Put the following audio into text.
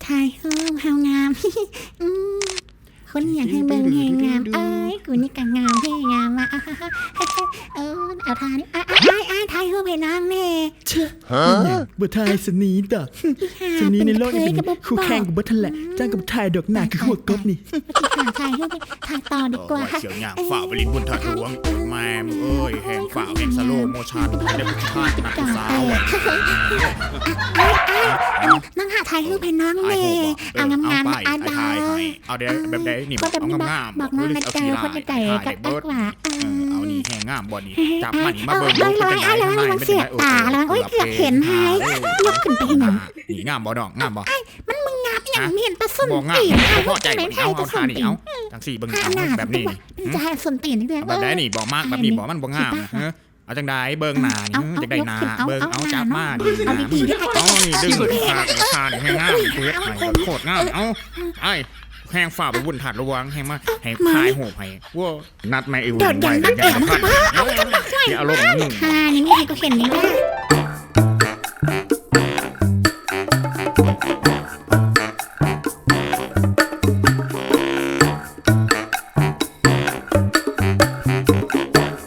ຖ່າຍຮູບເຮົາງາມ ອືມ ຄົນຢາກໃຫ້ເບິ່ງແຮງງາມ ເອີຍ ກູນີ້ກະງາມແທ້ ງາມວ່າ ເອີ ເອົາທ່ານີ້ ອ້າຍ ອ້າຍ ອ້າຍ ຖ່າຍຮູບໃຫ້ນ້ອງແດ່. ຮະ? ບໍ່ຖ່າຍຊະນີດອກ ຊະນີໃນໂລກນີ້ເປັນຄູ່ແຂ່ງກັນເບິດຫັ້ນແຫຼະ ຈັ່ງກະບໍ່ຖ່າຍດອກ ໜ້າຄືຫົວກົບນີ້. ຖ່າຍຮູບ ຖ່າຍຕໍ່ດີກວ່າ ໂອ້ຍ ສຽວຍາກ ຟ້າວໄປຫຼິ້ນບຸນທາດຫຼວງ ໂອ້ຍ ແມ່ມຶງເອີຍ ແຮງຟ້າວ ແຮງສະໂລໂມຊັນ ແລ້ວກູຊິຖ່າຍໜ້າຜູ້ສາວ. ນ້ອງຫາຖ່າຍຮູບໃຫ້ນ້ອງແດ່ ເອົາງາມໆ ເອົາໄປ ອ້າຍ ອ້າຍຖ່າຍໃຫ້ ເອົາແບບໃດນີ້ ເອົາງາມໆ ບອກນ້ອງແດ່ເດີ ຄົນໃດກໍໄດ້ວ່າ ເອີ ເອົານີ້ແຮງງາມບໍ່ນີ້ ຈັບມານີ້ ມາເບິ່ງດູ ເປັນຈັ່ງໃດ ລະວັງເສຍບຕາ ລະວັງ ໂອ້ຍ ເກືອບເຫັນໃຫ້ ຍົກຂຶ້ນໄປອີກ ນີ້ງາມບໍ່ນ້ອງ ງາມບໍ່? ມັນ ມຶງງາມອີ່ຫຍັງ ມີແຕ່ສົ້ນຕີນ ບໍ່ງາມ ບໍ່ພໍໃຈ ເອົາ ເອົາທ່ານີ້ ເອົາ ຈັ່ງຊີ້ເບິ່ງ ເອົາແບບນີ້ ມັນຈະໃຫ້ສົ້ນຕີນເດ້ ແບບໃດນີ້ບໍ່ ມັກແບບນີ້ບໍ່ ມັນບໍ່ງາມນະ ເອີ ເອົາຈັ່ງໃດ ເບິ່ງໜ້ານີ້ ເອີ ຈັ່ງໃດໜ້າ ເບິ່ງ ເອົາ ຈັບມານີ້ ເອົາດີໆ ເອົານີ້ດຶງຂາດ ຂາດແຮງງາມ ກູເຮັດໃຫ້ໂຄດງາມ ເອົາ ໄປ ແຮງຟ້າວໄປບຸນທາດຫຼວງ ແຮງມາ ໃຫ້ຖ່າຍຮູບໃຫ້ ໂອ້ຍ ນັດມາອີກ ເດີດຍັງ ນັດເອງ ເອົາ ຢ່າອາລົມນຳ ຂ້ານີ້ມີໃຫ້ກູເຫັນນີ້ນະ.